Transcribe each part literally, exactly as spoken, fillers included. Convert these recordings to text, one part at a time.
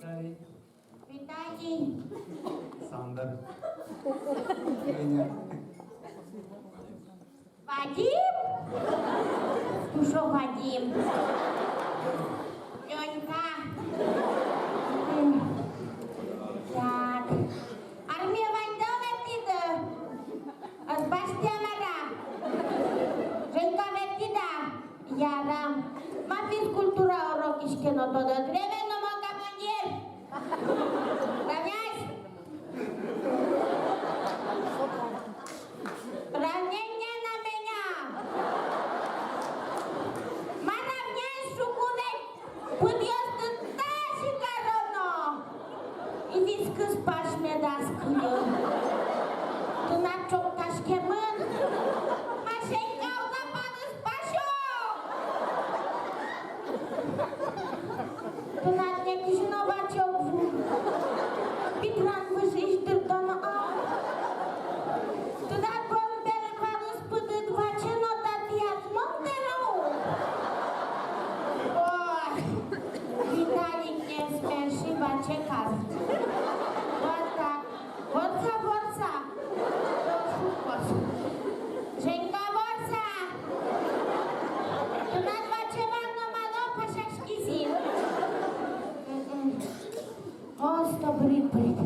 Виталий. Сандр. Женя. Вадим? Тушо Вадим. Лёнька. Так. Армие ваньдэ ветлӥды? Ӧз басьтэ, мар-а? Женька, ветлӥд-а? Ярам. Ма физкультура урок иське но тодод. Время но мон командир. Равняйсь. Равнение на меня. Ма равняйсь, шуку ведь. Пыдъёсты тазьы кароно. И вискыз пась медаз кыльы. Тынад чоктаськемын. Машенька, уга палыз пасё. Тынад некызьы но ваче уг вуы. Питран выжыысь дырдоно, а? Тынад бон бере палыз пыдыд ваче но татӥяз мон бере ук. Ой, Виталик, не смеши, ваче кар. Вот так. Ворса, ворса. Прошу, ворса. Женька, ворса. Тынад ваче вал но мало пасяськиз ини. М-м. О, сто брит, брит.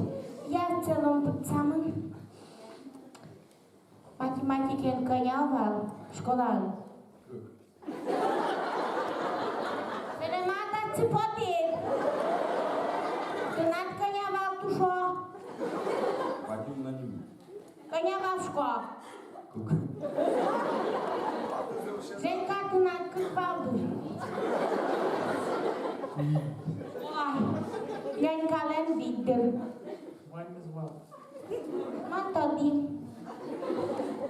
Я в целом пытсамын. Математикаен кӧня вал школаын? Сэрен ма татчы потӥд? Тынад кӧня вал, Тушо? Вадим на ним. Кӧня вал, шуко? Кык. Женька, тынад кык вал дыр. Ой, Ленькалэн вить дыр. Ваньмыз вал. Ма тодӥ.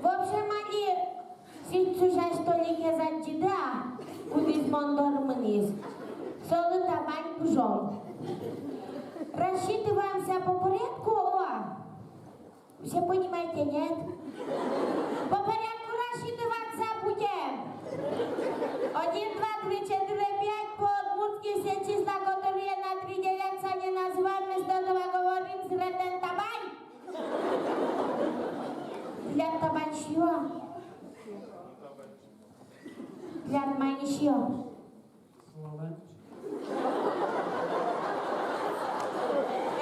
В общем, али сӥть сузясь Толикез адӟиды-а, кудӥз мон доры мынӥз? Солы табань пыжом. Рассчитываемся по порядку, о? Все понимаете, нет? По порядку рассчитываться будем. Один, два, три, четыре, пять, по-удмуртски все числа, которые на три делятся, не называем, вместо этого говорим: зретэн табань. Тӥляд табань сиё-а? Тӥляд маин сиё?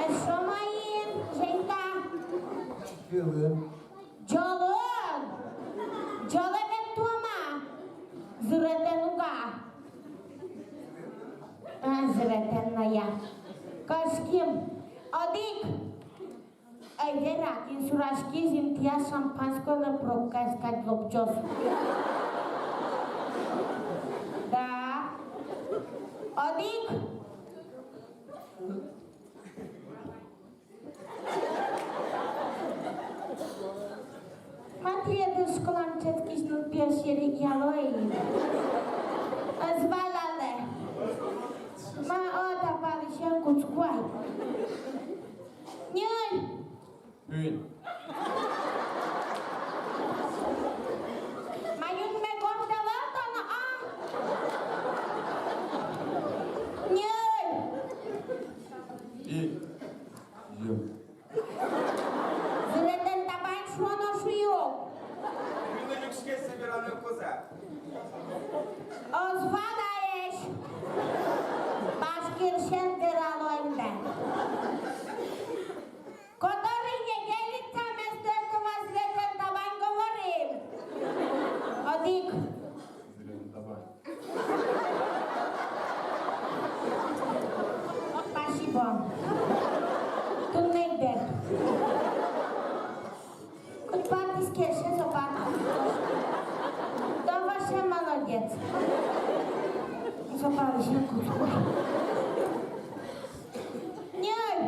Эшшо маин, Женька? Ӝӧлын. Ӝӧлын. Ӝӧлэ мед туома. Зретэн уга. А, зретэн но я. Кошким. Одӥг. Эй, Вера, кин сураськиз, интыяз шампанское но пробкаез кадь лобӟоз. Да. Одӥг. Матвей, тӥ школаын дышетскись нылпиос серекъяло ини. Ӧз валалэ. Ма, о, та палысен кутско ай. Ньыль. Куинь. Ма, юнме гожтэлэ тон, а? Ньыль. И. Зым. Зыретэн табань шуоно, шуи ук. Милы люкске собираны куза. Ӧз валаесь. Башкирсен верало инде. Который не делится, вместо этого зыретэн табань говорим. Одӥг. Зыретэн табань. Спасибо. Туннэ ик бер. Кудӥз палысен кельше, со палысен. Да, вообще молодец. Со палысен кутско. Ньыль.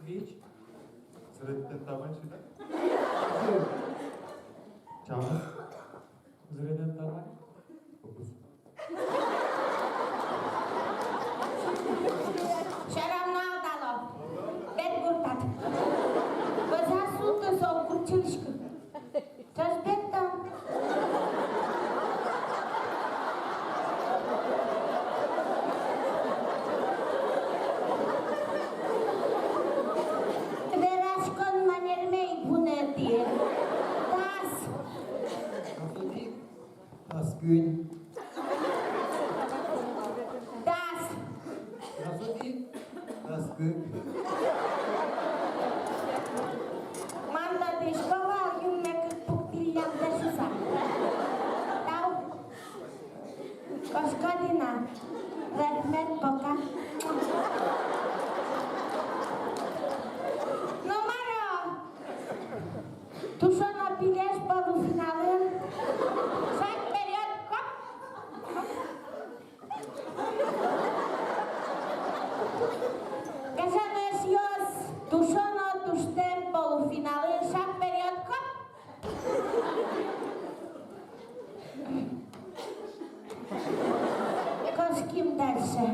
Вить. Зыретэн табань сида? Чамы. Зыретэн табань. Всё равно алдало. Бен гуртад. Вӧзаз султэ, со гуртчылӥськы. Ӵош бен тон. Тушено пилеш полуфиналын. Шаг вперёд, хоп! Гажано эшъёс, тушено туштэм полуфиналын. Шаг вперёд, хоп! Кошким дальше.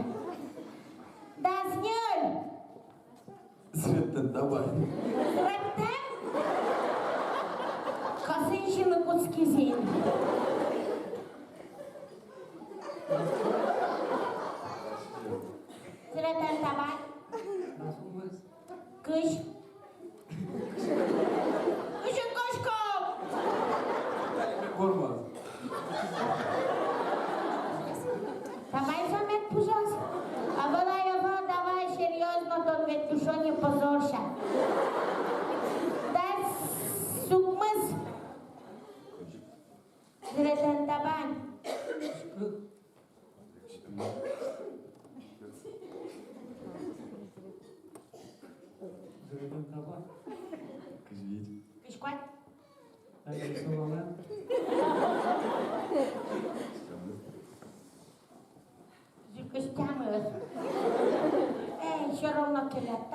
Дас ньыль. Среттэн табань. Среттэн? Косӥ сиыны кутскиз ини. Среттэн табань. Кызь. Кызьы кошком? Форма. Давай, замет пужас. А вала я ва, давай серьёзно, тон ведь тушо не позорся. Дас укмыс. Среттэн табань. Кызь вить. Кызь куать. Кызь тямыс. Эй, всё равно келяд.